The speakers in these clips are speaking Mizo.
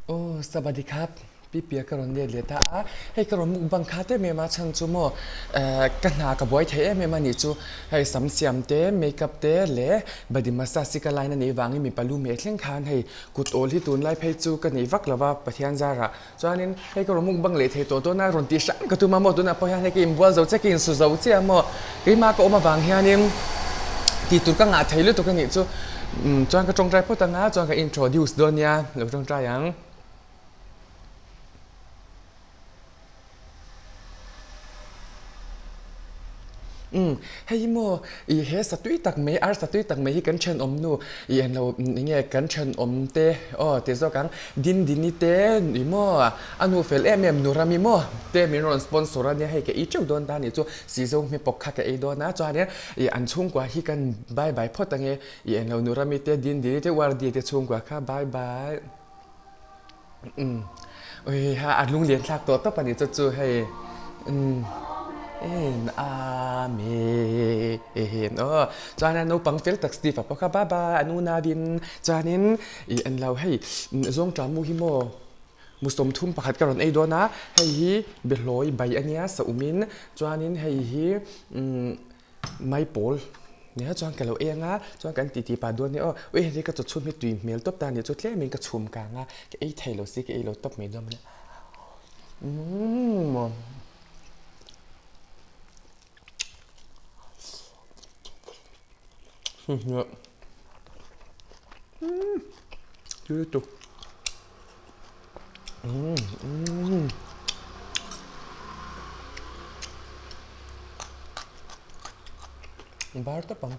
Aw Sabadi kha Pi Pia ka rawn let leh ta a, hei ka rawn mukbang khat em em a chhan chu maw ka hna ka buai thei em em a nih chu, hei sam siam te, makeup te leh body massage hi ka line a nih vangin mipa lu meh thleng khan hei kut awl hi tunlai phei chu ka nei vak lo va Pathian zarah chuanin hei ka rawn mukbang leh thei tawh dawn a rawn tih hrang ka tum a maw tunah pawh hian hei ka inbual zo chiah ka insu zo chiah a maw keimah ka awm avang hianin tih tur ka ngah thei lutuk a nih chu chuan ka tawngtai phawt ang a chuan ka introduce dawn nia lo tawngtai ang. Umm hei hi maw ih he satui tak mai ar satui tak mai hi kan thenawm nu ih englo enge kan thenawm te aw ti zawk ang Dindini te ih maw a nu fel em em nu Rami maw te min rawn sponsor a nia hei ka ei teuh dawn ta a nih chu Sizo hmepawk kha ka ei dawn a chuanin ih an chhungkua hi kan bye bye phawt ange ih englo nu Rami te Dindini te Wardi te chhungkua kha bye bye. Umm ui ha a lung lian thlak tawh tawp a ni chu chu hei umm en amen aw chuan a naupang fel tak Steve a pawh kha bye bye an unauin chuanin ih an lo hei zawngṭah mu hi maw mu sawmthum pakhat ka rawn ei dawn a hei hi behlawi bai a nia saum-in chuanin hei hi umm. Maipawl nia chuan ka lo eng a, chuan kan titi pah dawn nia aw, ui hei ka chaw chhum hi tui hmel tawp ta a nih chu tlemin ka chhum kang a, ka ei thei lo si ka ei lo tawp mai dawn a umm. Umm tui lutuk. Bar tawp ang.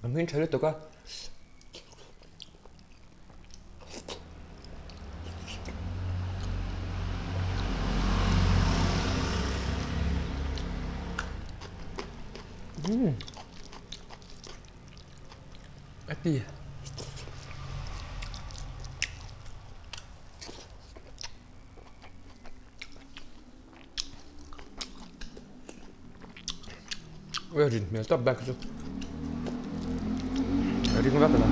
A hming tha lutuk a. Umm. A ti. Ui a rin hmel tawp bike chu a ring vak lo.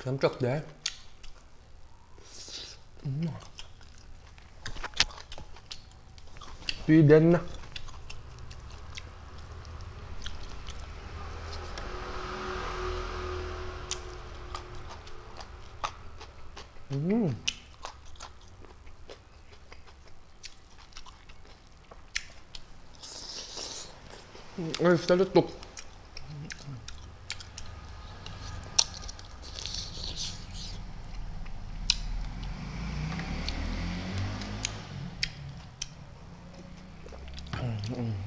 Thiam tak hle. Tui den na. Umm. Ui fel lutuk.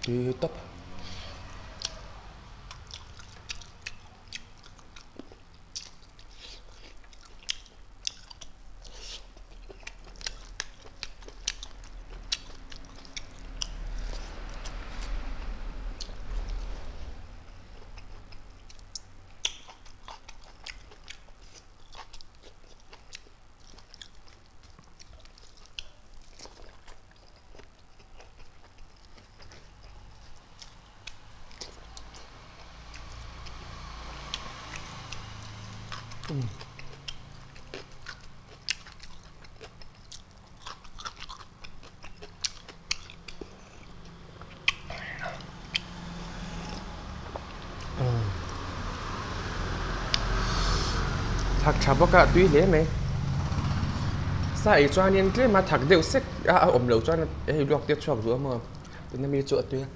Tui tawp. Thak tha bawk a tui hle mai. Sa ei chuanin tlem a thak deuh sek a a awm loh chuan hei luak te a chhuak duh a maw tuna mi chu a tui a.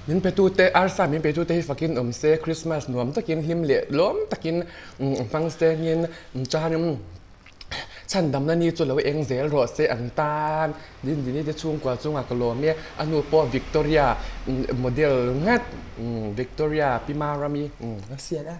Min pe tute arsa min pe tute hi fakin awm se Christmas nuam takin hlim leh lawm takin hmang sengin chuanin chhandamna ni chu lo eng zel rawh se an tan Dindini te chhungkua chungah ka lawm e a hnu pawh Victoria model ngat Victoria Pi Marami a sial a.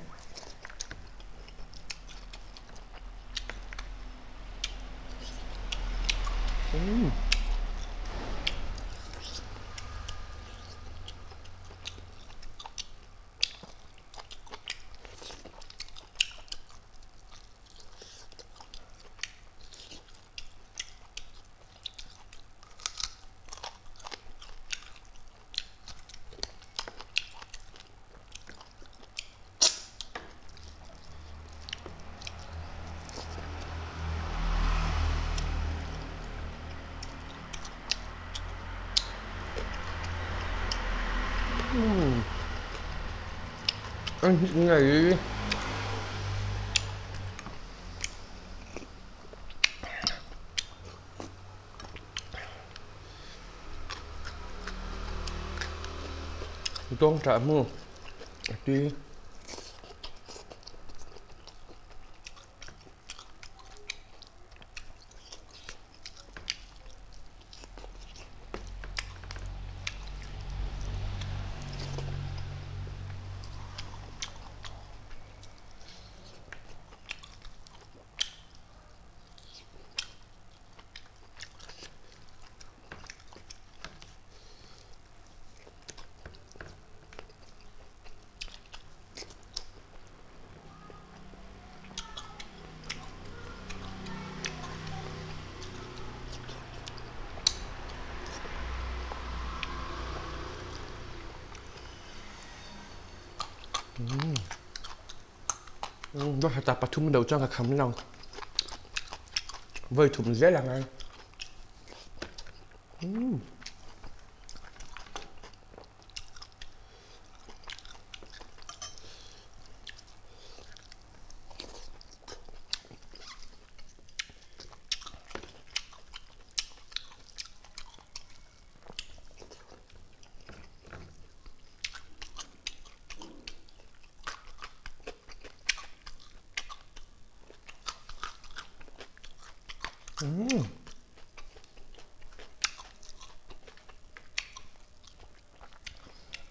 Ngei. Tawngṭah hmu a tui. Heta pathum deuh chuan ka kham lo. Vawi thum zel ang a.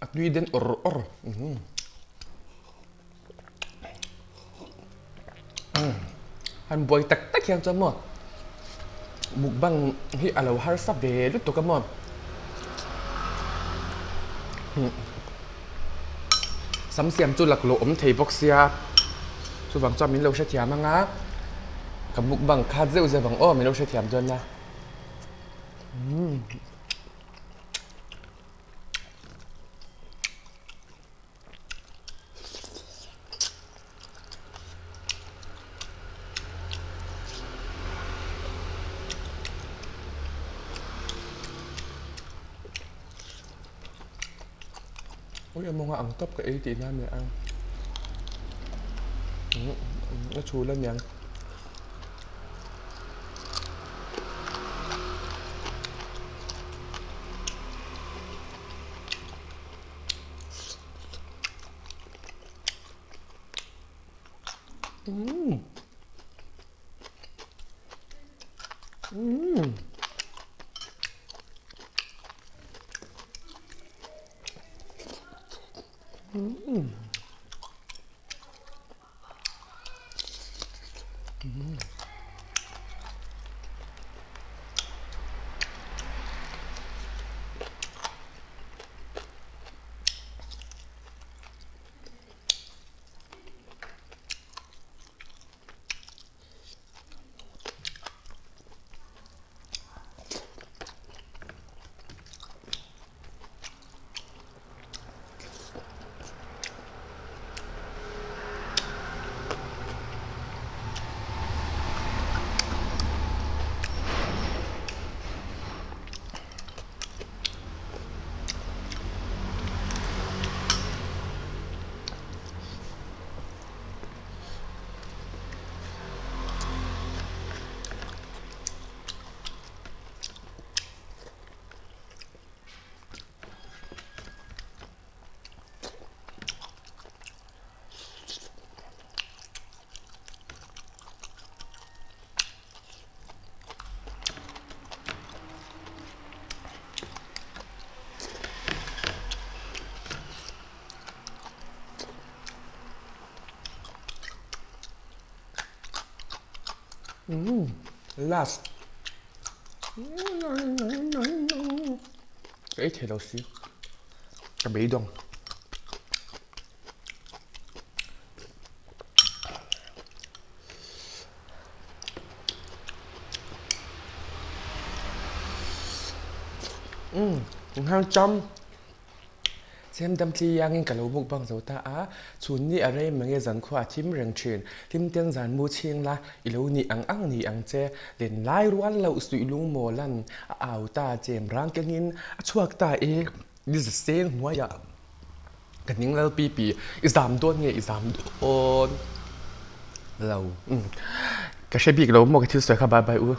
A tui den awr awr. Han buai tak tak hian chuan maw mukbang hi a lo harsa ve lutuk a maw. Sam siam chu laklawh awm thei bawk sia chuvang chuan min lo hrethiam ang a ka mukbang khat zeuh zeuh ang aw min lo hrethiam dawn nia. Ui a mawnga ang tawp ka ei tihna a ni a a chhul a niang. Umm. Umm. Umm. Umm last ka ei thei lo si ka beidawng. Umm nghal cham. Chem damtli iangin ka lo mukbang zo ta a, chhun ni a rei mange zankhua a thim reng thin. Hlimten zan mu chhing la, i lo nih ang ang ni ang che. Len lai rual loh suih lung maw lan a au ta chem rang kengin a chhuak ta e, ni za seng hnuaiah ka ning lal pi pi, i zam dawn nge i zam dawn lo. Ka hre bik lo maw ka thil sawi kha bye bye u.